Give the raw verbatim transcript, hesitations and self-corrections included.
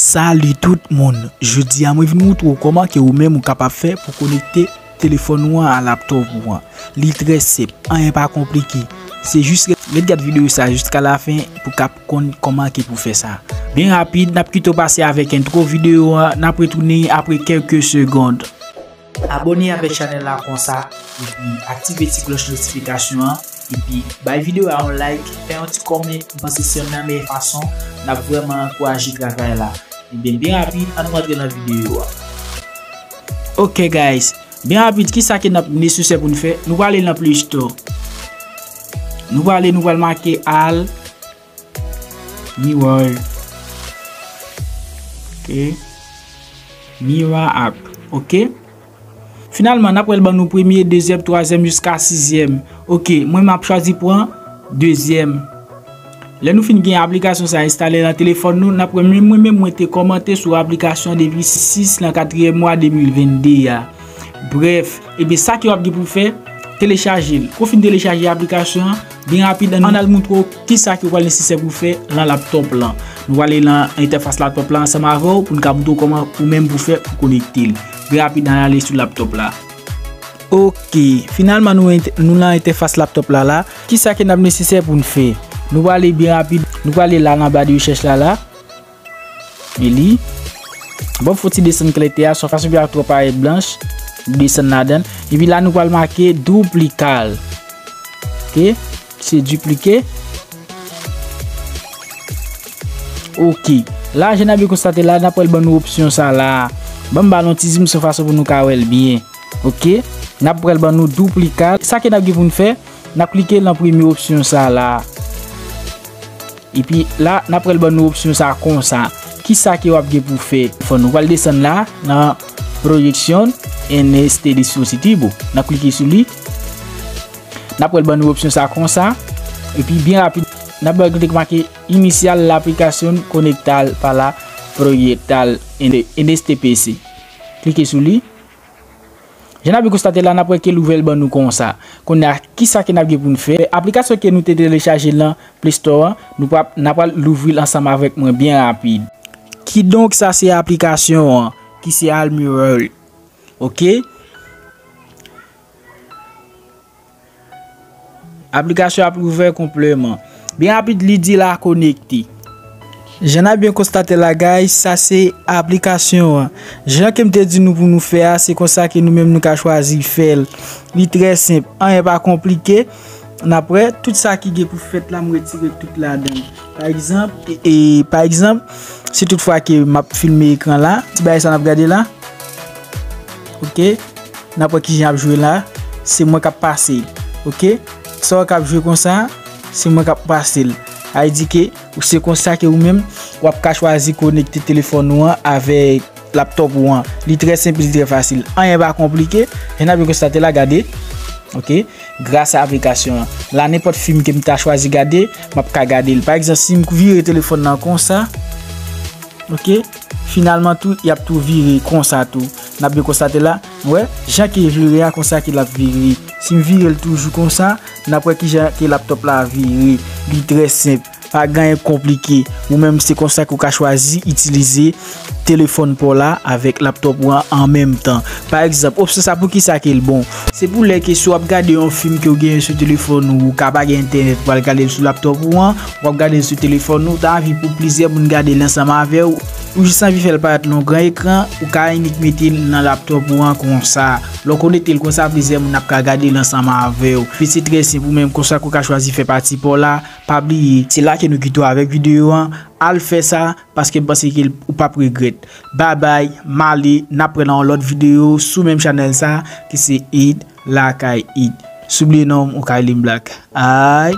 Salut tout moun! Jodi a mwen vin moutre w kòman ke ou menm ou kapab fè pou konekte telefòn ou an a laptop ou an. Li trè senp, anyen pa konplike. Se jis ret, ret gad videyo sa jiska lafen pou w kab konn kòman ke pou fè sa. Byen rapid, n ap kite w pase avèk entwo videyo a, n ap retounen apre kèlke segond. Abòne avèk chanèl la konsa, epi aktive ti klòch notifikasyon an, epi bay videyo a yon like, fè yon ti kòmè, m panse se yonn nan meyè fason n ap vrèman ankouraje travay la. Ebyen, byen rapid, ann nou antre nan videyo a. Ok guys, byen rapid, kisa ke n ap nesesè pou n fè? Nou prale nan Play Store. Nou prale, nou pral make Al Mirror. Ok. Mira app. Ok. Finalman, n ap pral ban nou premye, dezyèm, twazyèm jiska sizyèm. Ok, mwen m ap chwazi pran dezyèm. Lè nou fin gen aplikasyon sa enstale nan telefòn nou, n ap wè menm mwen menm mwen te kòmante sou aplikasyon depi sis nan katriyèm mwa de mil vennde a. Brèf, ebyen sa ke w ap gen pou w fè, telechaje l. Kou w fin telechaje aplikasyon an, byen rapid, ann al moutre w kisa ke w pral nesesè pou w fè lan laptop lan. Nou prale lan entèfas laptop la ansanm avè w pou n ka moutre w kòman ou menm pou fè pou konekte l. Byen rapid, ann ale sou laptop la. Ok, finalman nou ent-, nou lan entèfas laptop la la. Kisa ke n ap nesesè pou n fè? Nou prale byen rapid, nou prale la nan ba de rechèch la la. E li. Bon, fò ti desann klète a, swa fason pou y ap twò parèt blanch. Desann ladan. Epi la, nou pral make duplikal. Ok. Se diplike. Ok. La, jan n ap byen konstate la, n ap pral ban nou opsyon sa la. Ban m ba l yon ti zoom sou fason pou nou ka wè l byen. Ok. N ap pral ban nou duplikal. Sa ke n ap gen pou n fè, n ap klike lan premye opsyon sa la. Epi la, n ap pral ban nou opsyon sa konsa. Kisa ke w ap gen pou fè? Fò nou pral desann la, nan Proyeksion en este dispositivo. N ap klike sou li. N ap pral ban nou opsyon sa konsa. Epi byen rapid, n ap ban nou make iniciar la aplicación conectar para proyectar en, en este P C. Klike sou li. Jan n ap byen konstate la, n ap wè ke l ouvè l ban nou konsa. Kounye a, kisa ke n ap gen pou n fè? Aplikasyon ke nou te telechaje lan Play Store an, nou pral, n ap pral louvri l ansanm avèk mwen byen rapid. Kidonk, sa se aplikasyon an, ki se Almural. Ok? Aplikasyon ap ouvè konplètman. Byen rapid, li di la konekte. Jan n ap byen konstate la, guys, sa se aplikasyon an. Jan ke m te di nou pou nou fè a, se konsa ke nou menm nou ka chwazi fè l. Li trè senp, anyen pa konplike. N ap wè, tout sa ki gen pou fèt la, m retire tout ladan l. Pa egzanp, e, e, pa egzanp, si tout fwa ke m ap filme ekran la, ti bagay sa n ap gade la. Ok? N ap wè kijan ap jwe la. Se mwen k ap pase l. Ok? Sa w k ap jwe konsa, se mwen k ap pase l. Sa vle di ke ou se konsa ke ou menm, w ap ka chwazi konekte telefòn ou an avèk laptop ou an. Li trè senp, li trè fasil. Anyen pa konplike. Jan n ap byen konstate la, gade. Ok? Gras a aplikasyon an. La, nenpòt fim ke m ta chwazi gade, m ap ka gade l. Pa egzanp, si m vire telefòn nan konsa, ok, finalman tou, y ap tou vire konsa tou. N ap byen konstate la, nou wè, jan ke vire a, konsa ke l ap vire. Si m vire l toujou konsa, n ap wè kijan ke laptop la vire. Li trè senp. Pa gen anyen konplike. Ou menm, se konsa ke w ka chwazi itilize telefòn pa w la avèk laptop ou an an menm tan. Pa egzanp, opsyon sa, poukisa ke l bon? Se pou lè ke si w ap gade yon fim ke w genyen sou telefòn ou, ou ka pa gen entènèt pou al gade l sou laptop ou an, w ap gade l sou telefòn ou, ou ta anvi pou plizyè moun gade l ansanm avè w, ou jis anvi fè l parèt lan yon gran ekran, ou ka inik mete l nan laptop ou an konsa. Lè w konekte l konsa, plizyè moun ap ka gade l ansanm avè w. Epi se trè senp, ou menm konsa ke w ka chwazi fè pati pa w la, pa bliye, se la ke nou kite w avèk videyo an. Al fè sa, paske m panse ke ou p ap regrèt. Babay, m ale, n ap wè nan yon lòt videyo sou menm chanèl sa, ki se Eat Lakay Eat. Si w bliye non m, ou ka rele m Black. Ay.